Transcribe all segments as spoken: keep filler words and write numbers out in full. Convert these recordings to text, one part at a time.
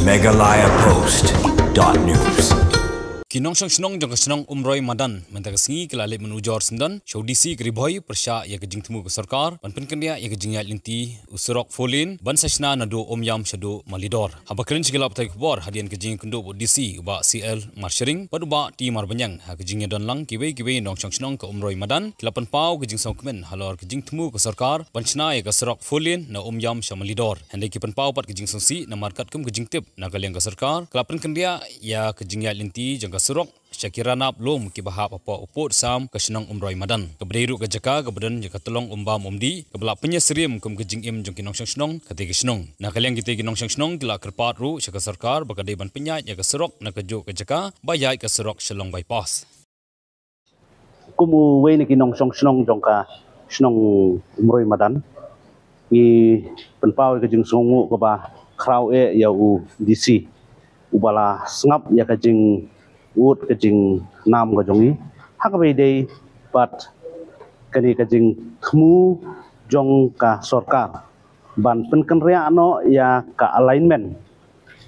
Meghalaya Post dot news. Ki nongshong shnong jong ka shnong Umroi Madan mynta ka sngi ki la leit mynujor syndon sha u D C ka Ri Bhoi pyrshah ïa ka jingthmu ka sorkar ban pynkynriah ïa ka jingïaid lynti u surok four lane ban sa shna naduh Umïam shaduh Malidor. Haba kren sha ki lad pathai khubor hadien ka jingïakynduh bad u D C u Bah C L Marsharing bad u Bah T Marbaniang ha ka jingïadon lang kiwei kiwei nongshong shnong ka Umroi Madan ki la pynpaw ka jingsngewkmen halor ka jingthmu ka sorkar ban shna ïa ka surok four lane na Umïam sha Malidor. Hynrei ki pynpaw pat ka jingsngewsih namar katkum ka jingtip na ka liang ka sorkar ka la pynkynriah ïa ka jingïaid lynti jong ka surok sha ki ranab lum kiba hap hapoh u pud sam ka shnong Umroi Madan. Kaba dei ruh ka jaka kaba don ïa ka tyllong um bam um dih kaba la pynïasyriem kum ka jingim jong ki nongshong shnong katei ka shnong. Na ka liang kitei ki nongshong shnong ki la kyrpad ruh sha ka sorkar ba ka dei ban pynïaid ïa ka surok na kajuh ka jaka ba ïaid ka surok Shillong Bypass. Kum uwei na ki nongshong shnong jong ka shnong Umroi Madan, ngi pynpaw ïa ka jingsngewnguh kaba khraw eh ïa u D C uba la sngap ïa ka jingud ka jingnam ka jong ngi ha kaba ïadei bad kane ka jingthmu jong ka sorkar ban pynkynriah noh ïa ka alignment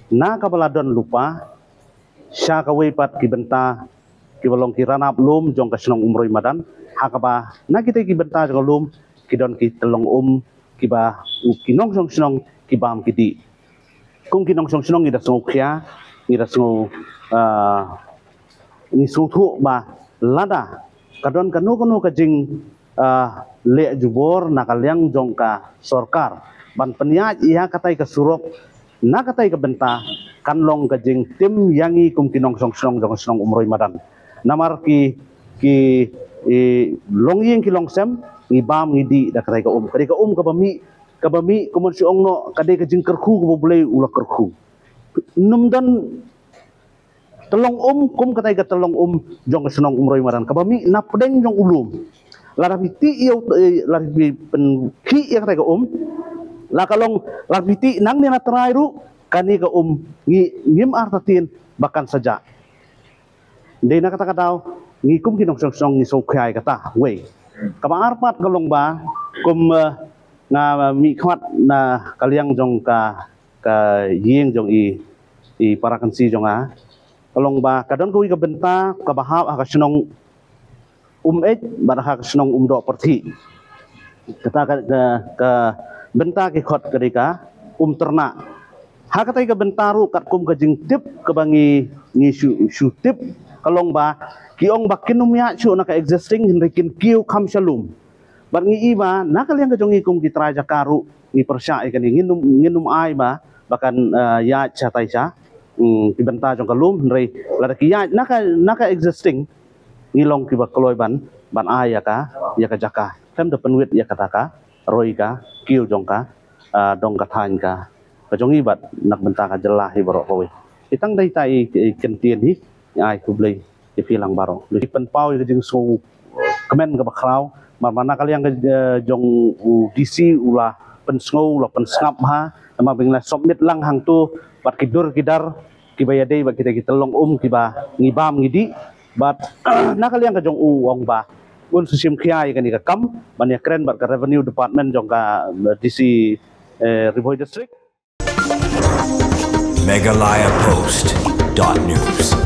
na kaba la don lypa sha kawei pat ki bynta kiba long ki ranab lum jong ka shnong Umroi Madan, ha kaba na kitei ki bynta jong ka lum ki don ki tyllong um kiba u ki nongshong shnong ki bam ki dih. Kum ki nongshong shnong ngi da sngewkhia, ngi da sngew, ah, ngi sngewthuh ba lada ka don kano kano ka jing, ah, leh jubor na ka liang jong ka sorkar ban pynïaid ïa katei ka surok na katei ka bynta kan long ka jingtim ïa ngi kum ki nongshong shnong jong ka shnong Umroi Madan. Namar ki ki i, long ïing ki long sem ngi bam ngi dih da katei ka um. Katei ka um kaba mih kaba mih kumon shu ong noh ka dei ka jingkyrkhu kaba U Blei u la kyrkhu. Nym don tyllong um kum katei ka tyllong um jong ka shnong Umroi Madan kaba mih na pdeng jong u lum. Lada phi tih ïa u, eh, lada phi pynkhih ïa katei ka um, la ka long lada phi tih nangne na trai ruh kane ka um ngi ngim artatien ba kan sa jah. Dei na kata ka daw ngi kum ki nongshong shnong ngi sngewkhia ïa kata wei. Kaba ar pat ka long ba kum, eh, nga mih khmat na ka liang jong ka ka ïing jong i i para kynsi jong nga. Ka long ba ka don kawei ka bynta kaba hap ha ka shnong Umeit bad ha ka shnong Umdoh Pyrthih. Kata ka, ka, ka bynta ki khot ka dei ka Umtyrnah. Ha katei ka bynta ruh katkum ka jingtip kaba ngi ngi shu shu tip ka long ba ki ong ba kin ym ïaid shuh na ka existing hynrei kin kiew kham sha lum. Bad ngi i ba na ka liang ka jong ngi kum ki trai jaka ruh ngi pyrshah ïa kane ngin ym ngin ym ai ba ba kan, eh, ïaid shatai sha, mm, ki bynta jong ka lum hynrei lada ki ïaid na ka na ka existing ngi long kiba kloi ban ban ai ïa ka ïa ka jaka. Khlem da pynwit ïa kata ka roi ka kiew jong ka, ah, dong ka thaiñ ka ka jong ngi bad na ka bynta ka jylla hi baroh kawei. Ki tang dei ta i, i kyntien hi, ngi ai khublei ïa phi lang baroh. Ki pynpaw ïa ka jingsngew kmen kaba khraw, mar ba na ka liang ka, eh, jong u D C u la pynsngew, u la pynsngap ha, namar ba ngi la submit lang hangto bad ki dur ki dar kiba ïadei bad kita ki tyllong um kiba ngi bam ngi dih bad na ka liang ka jong u ong ba un sa shim khia ïa kane ka kam ban ïakren bad ka Revenue Department jong ka, eh, D C, eh, Ri Bhoi District. Meghalaya Post dot news.